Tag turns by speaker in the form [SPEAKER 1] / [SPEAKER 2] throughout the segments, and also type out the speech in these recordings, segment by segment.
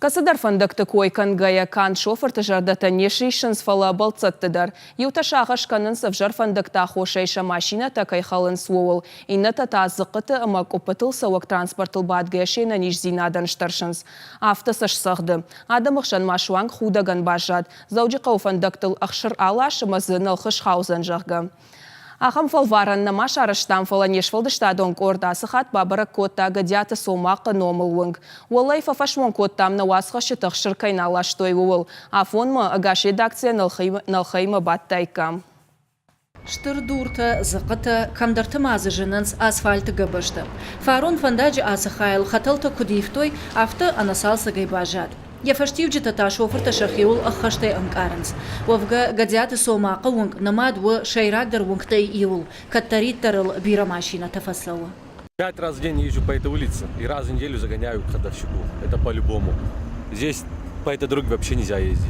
[SPEAKER 1] Кӕцыдӕр фӕндӕгты кой кӕнгӕйӕ, канд шофырты зӕрдӕтӕ не сриссынц, фӕлӕ бӕлццӕтты дӕр. Иутӕ сагъӕс кӕнынц, ӕвзӕр фӕндӕгты аххосӕй сӕ машинӕтӕ кӕй хӕлынц, ууыл. Иннӕтӕ та дзыхъхъыты ӕмӕ къуыппытыл цӕуӕг транспортыл бадгӕйӕ се нӕниздзинадӕн стӕрсынц. Афтӕ сӕ сцӕгъды. Адӕмы хсӕн ма суанг худӕгӕн баззад, Дзӕуджыхъӕуы фӕндӕгтыл ӕхсыр алас ӕмӕ дзы нӕлхы схаудзӕн, зӕгъгӕ. Ахӕм фӕлварӕн нӕма сарӕзтам, фӕлӕ не сфӕлдыстадон къорд ацы хатт бабӕрӕг кодта Гӕдиаты Цомахъы номыл уынг. Уӕллӕй фӕфӕсмон кодтам, нӕ уацхӕсджыты ӕхсыр кӕй нал ластой, ууыл. Афонмӕ ӕгас редакцийӕ нӕлхӕимӕ бадтаиккам.
[SPEAKER 2] Стыр дуртӕ, дзыхъхъытӕ, кӕмдӕрты ма дзы зынынц асфальты гӕбӕзтӕ. Фарон фӕндаджы ацы хайыл хӕтӕлтӕ куыд ивтой, афтӕ ӕнӕцалцӕгӕй баззад. Йӕ фӕстиуджытӕ та шофыртӕ сӕхиуыл ӕххӕстӕй ӕнкъарынц. Уӕвгӕ, Гӕдиаты Цомахъы уынг нымад у сӕйрагдӕр уынгтӕй иуыл, кӕддӕриддӕр ыл бирӕ машинӕтӕ фӕцӕуы.
[SPEAKER 3] Пять раз в день езжу по этой улице и раз в неделю загоняю к ходовщику. Это по-любому. Здесь по этой дороге вообще нельзя ездить.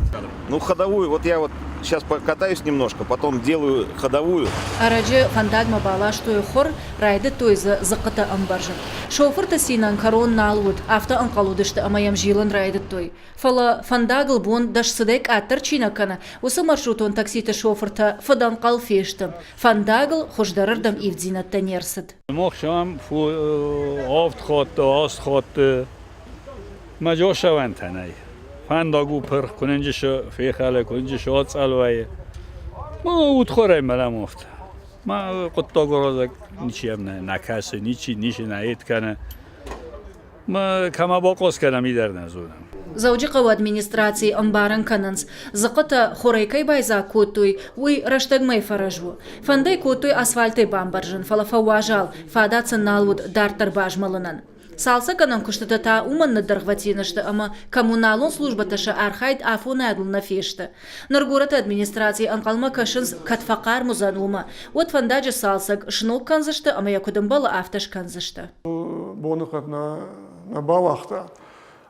[SPEAKER 4] Ну, ходовую, вот я вот сейчас покатаюсь немножко, потом делаю ходовую.
[SPEAKER 2] Ӕрӕджы фӕндагмӕ баластой хур, райдыдтой дзы дзыхъхъытӕ ӕмбӕрзын. Шофырты цинӕн кӕрон нал уыд, афтӕ ӕнхъӕл уыдысты ӕмӕ йӕм зилын райдыдтой. Фӕлӕ фӕндагыл бон дӕсцыдӕй къаддӕр чи нӕ кӕны, уыцы маршрутон такситы шофыртӕ фыдӕнхъӕл фесты. Фӕндагыл хуыздӕрырдӕм ивддзинӕдтӕ не рцыд.
[SPEAKER 5] Махсам авд хатты, аст хатты мӕ джосӕвӕнтӕ нӕй. Фӕндаг у пырх, куы фехӕлы, куы ацъӕл вӕййы. Ма удхорӕй мӕлӕм афтӕ. Ма хъуыддагаразӕг ничи нӕ кӕсы, ничи ничи нӕ ед кӕны. Ма кӕмӕ бакъос кӕнӕм, идӕр нӕ зонӕм.
[SPEAKER 2] Дзӕуджыхъӕуы администрацийы ӕмбарын кӕнынц, дзыхъхъытӕ хурӕй кӕй байдзаг кодтой, уый рӕстӕгмӕйы фӕрӕз у. Фӕнд ӕй кодтой асфальтӕй бамбӕрзын, фӕлӕ фӕуазал, фадат сын нал уыд дарддӕр базмӕлынӕн. Цалцӕггӕнӕн куыстытӕ та уымӕн ныддӕргъвӕтин сты ӕмӕ коммуналон службӕтӕ сӕ архайд афонадыл нӕ фесты. Ныр горӕты администрацийы ӕнхъӕлмӕ кӕсынц, кӕд фӕхъарм уыдзӕн, уымӕ. Уӕд фӕндаджы цалцӕг сног кӕндзысты ӕмӕ йӕ куыд ӕмбӕлы, афтӕ скӕндзысты.
[SPEAKER 6] Боныхъӕд нӕ нӕ бауагъта.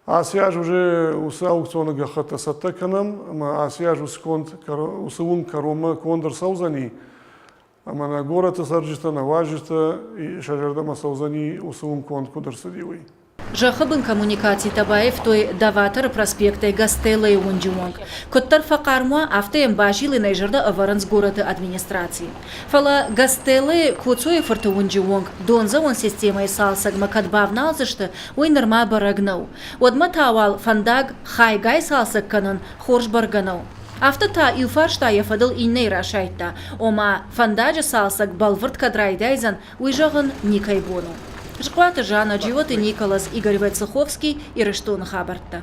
[SPEAKER 6] Ацы аз уже уыцы аукционы гӕххӕттӕ цӕттӕ кӕнӕм ӕмӕ ацы аз уыцы конд уыцы уынг кӕронмӕ конд ӕрцӕудзӕни ӕмӕ нӕ горӕты цӕрджытӕ, нӕ уазджытӕ сӕ зӕрдӕмӕ цӕудзӕни уыцы уынг конд куыд ӕрцыди, уый.
[SPEAKER 2] Зӕххы бын коммуникацитӕ баивтой Доваторы проспектӕй Гастеллойы уынджы онг. Куыддӕр фӕхъарм уа, афтӕ йӕм базилынӕй зӕрдӕ ӕвӕрынц горӕты администрацийы. Фӕлӕ Гастеллойы Коцойы фырты уынджы онг дондзӕуӕн системӕйы цалцӕгмӕ кӕд бавналдзысты, уый нырма бӕрӕг нӕу. Уӕдмӕ та уал фӕндаг хайгай цалцӕг кӕнын хорз бӕргӕ нӕу. Афтӕ та иу фарста йӕ фӕдыл иннӕйы расайдта, ома, фӕндаджы цалцӕг бӕлвырд кӕд райдайдзӕн, уый зӕгъын никӕй бон у. Зыхъуаты Жанна, Джиоты Николас, Игорь Войцеховский, Ирыстоны хабӕрттӕ.